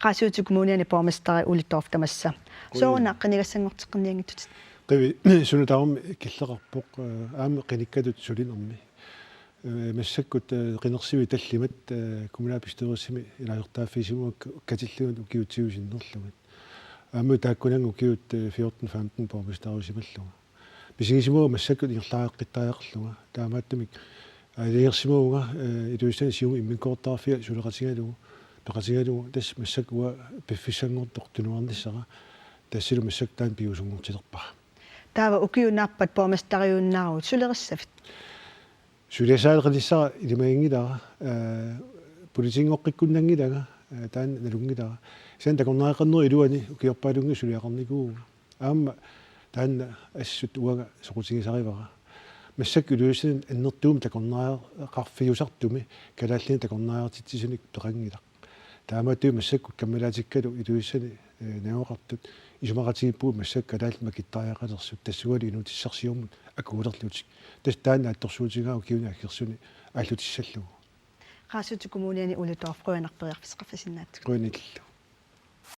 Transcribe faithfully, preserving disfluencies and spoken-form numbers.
Qaasuitsup Kommuniani borgmesteri Ole Dorph tamassa. Sooruna qinigassanngorteqqinnianngitsutit? Qivi suna tamarmi killeqarpoq, eh, aamma qinikkatut sulinermi. Eh, massakkut, eh, qinersivik tallimat, eh, kommunalbestyrelsimi ilaasortaaffigisimavakka katillugit ukiut tyve sinnerlugit. Aamma taakkunannga ukiut, eh, fjorten femten borgmesteriusimallunga. Misigisimavunga massakkut ingerlaqqittarlunga. Taamaattumik aalajangersimavunga, eh, Ilulissani Siumup immikkoortortaqarfia suleqatigalugu, peqatigalugu, tassa massakkut uanga piffissanngortoq tunuarnissara, tassalu massakkut taanna piviusunngortilerpara. Taava ukiup naappat borgmesteriunnaaravit, sulerissavit? Suliassaqarnissara ilimaginngilara, eh, politikinngoqqikkunnanngilanga, eh, taanna nalunngilara. Kisianni takornariaqarnerup iluani ukiorpaalunngikkutta suliaqarnikuuvunga. Aamma taanna assut uanga soqutigisarivara. Massakkut Ilulissani annertuumik takornariaqarfiusartumi kalaallinik takornariartitsisunik peqanngilaq. Taamaattumik massakkut kammalaatikkalu Ilulissani, eh, najugaqartut isumaqatigiippugut massakkut kalaallit makittariaqalersut, tassungalu inuutissarsiormut akuulerlutik. Tassa taanna naatsorsuutigaara ukiuni aggersuni aallutissallugu. Qaasuitsup Kommuniani Ole Dorph, qujanaq periarfissaqarfisinnaagatsigit. Qujanillu.